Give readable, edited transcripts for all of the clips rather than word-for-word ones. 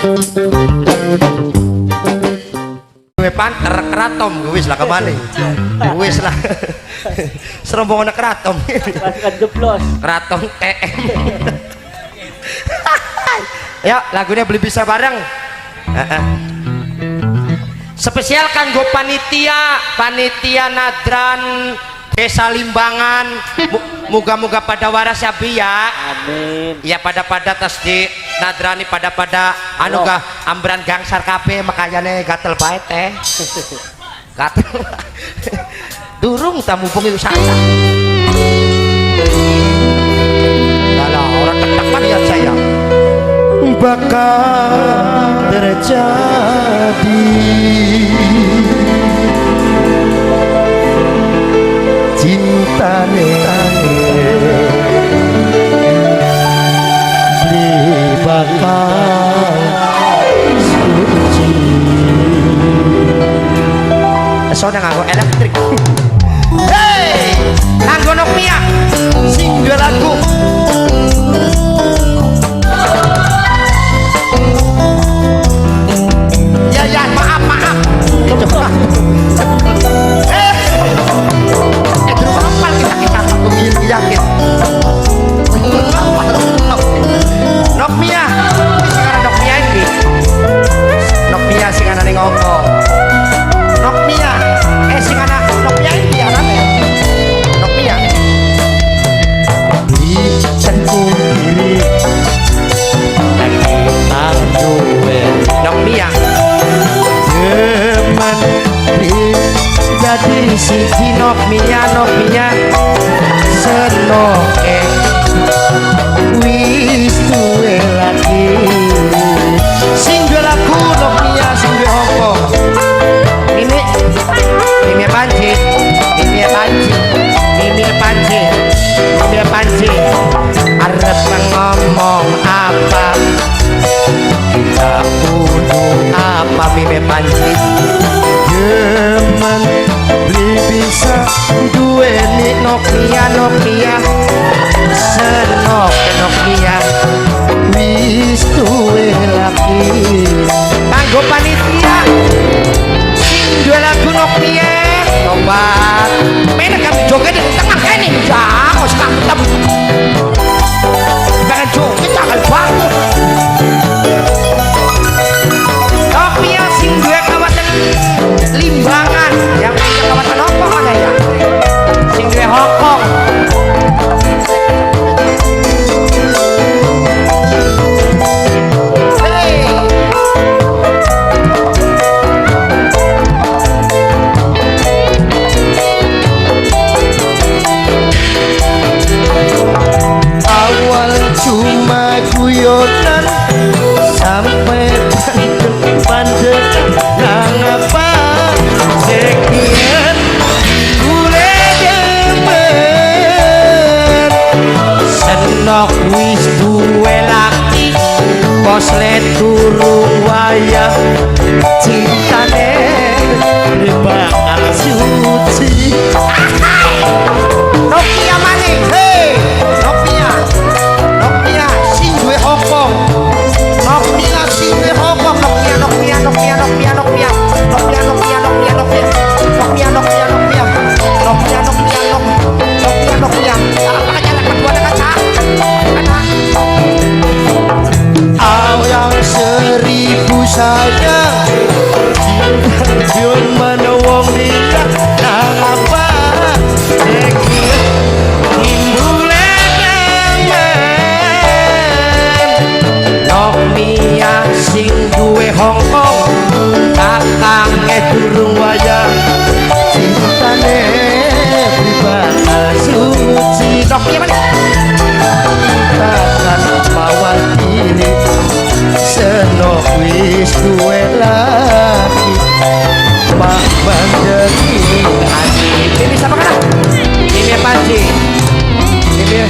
Gue panter keratom gue wis lah kemana? Wis lah. Serombongan keratom. Pasukan jeblos. Keraton TM. Ya, lagunya beli bisa bareng. Spesial kanggo panitia, panitia Nadran Desa Limbangan. Muga-muga pada waras ya bi ya. Amin. Ya pada-pada tas di Nadrani pada-pada anu gah ambran gangsar kabeh makanyane gatel bae teh. Gatel. Durung tamu bengi wisata. Lah orang tetak mana ya saya. Bakal terjadi cintane beli bakal suci. Sona nganggo elektrik. Hey, nganggo Nokia sing duwe lagu. Ya ya, maaf maaf. Coba. Terus apa kita kita yakin. Nokia, sekarang Nokia ini. Nokia sing ana ning Hongkong. Nokia, sing ana Nokia ini anane. Nokia. Beli cengkiri tak duwe Nokia. Demen beli jadi siji Nokia Nokia senoke wis duwe lagi sing duwe lagu Nokia sing duwe Hongkong. Ini Mimi Panji, Mimi Panji, Mimi Panji, Mimi Panji. Arep ngomong apa? Kita kudu apa Mimi Panji? Demen beli bisa duweni Nokia Nokia senoke Nokia wis duwe lagi kanggo panitia sing duwe lagu Nokia tobat menek kami joget di tengah kene ya wis kantep pengen joget tanggal banget Nokia sing duwe kawasan Limbangan yang punya kawasan apa mana ya sing duwe Hongkong. Hey. Awal cuma guyonan sampai pandek nang apa sekian gule demen Senok wis duwe laki koslet durung wayah cintane bakal suci. Nokia maning hey Nokia Nokia sing duwe Hongkong Nokia sing duwe Hongkong Nokia Nokia Nokia Nokia Nokia Nokia Nokia Nokia Nokia Nokia Nokia Nokia Nokia Nokia Nokia Nokia apa jalan kedua kaca Awang seribu sayang cuman wong liya nang apa timbule demen Nokia sing duwe Hongkong kakange durung wayah cintane bakal suci Nokia mana takkan mawakili senok wis duwe laki mak bandeki Asik. Ini siapa kana? Ini Panji. Ini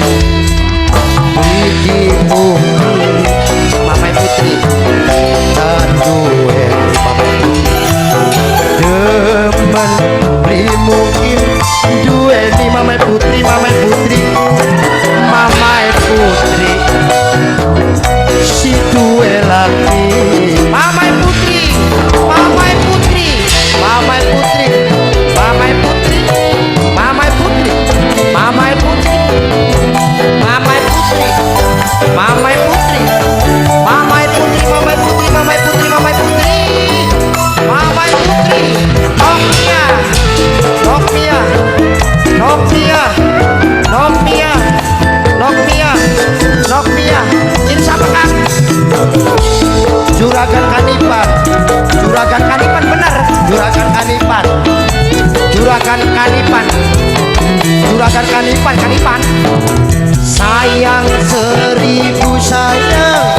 iki mungkin Mama Putri. duwe mama demen beli mungkin duweni mama putri mama putri Mama Putri. Si duwe laki Mamai Putri, Mamai Putri, Mamai Putri, Mamai Putri, Mamai Putri, Mamai Putri, Nokmia, Nokmia, Nokmia, Nokmia, Nokmia, Nokmia. Ini siapa, Kang? Juragan Kanipan. Juragan Kanipan, benar. Juragan Kanipan. Juragan Kanipan. Juragan Kanipan, Kanipan. Sayang seribu sayang,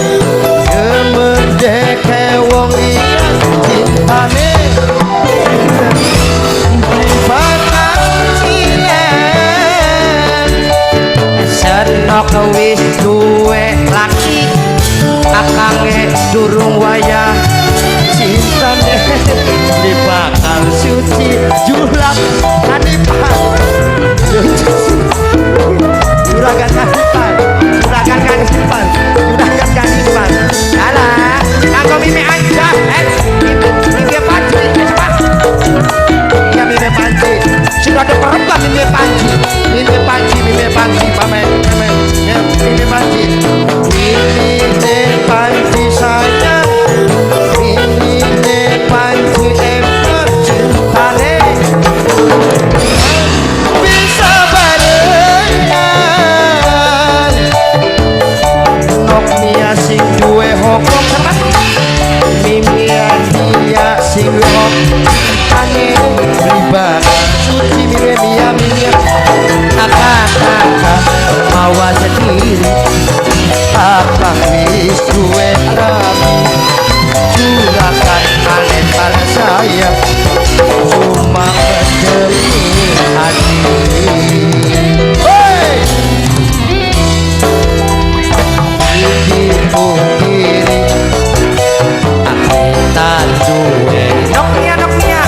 demen deke wong liya, cintane bakal cilen. Senok wis duwe laki, akange durung wayah. Cintane di bakal suci. Julak Kanipan, Juragan Kanipan. Juragan Kanipan, Juragan Kanipan. Alah, kanggo Mime aja. Eh, Mime Panji, siapa? Iya, Mime Panji. Sudah ada perempuan Mime Panji. Mime Panji, Mime Panji, pamen, pamen, ya, Mime Panji. Mime Panji sayang, Mime Panji emang cintane bisa barengan. Nokmia sing duwe hokok, Mimia dia sing duwe hokok, ane riba suci mime mia mimia Akan akan mawa sendiri. Akang wis duwe rabi. Juragan Kanipan sayang, cuma demi hati. Hey! Iki pungkiri aku tak duwe. Nokmia, Nokmia.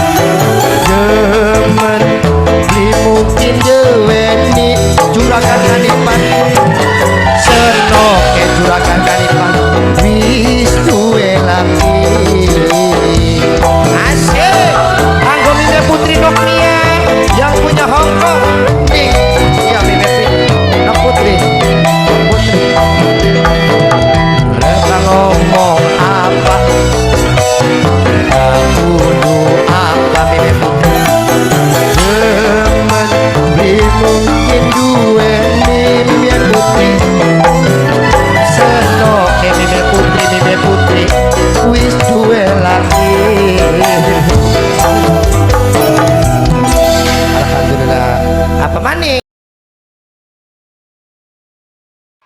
Demen beli mungkin duweni Juragan Kanipan. Senoke Juragan Kanipan wis duwe laki. Asik. Kanggo Mime Putri Nokmia. Yang punya Hongkong nih. Iya, Mime Putri. Nok Putri, Putri, mereka ngomong apa, aku apa Mime Putri demen beli mungkin duwe Mime Putri. Senoke Mime Putri, Mime Putri wis duwe laki. Alhamdulillah. Apa maning?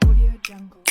Audio Jungle.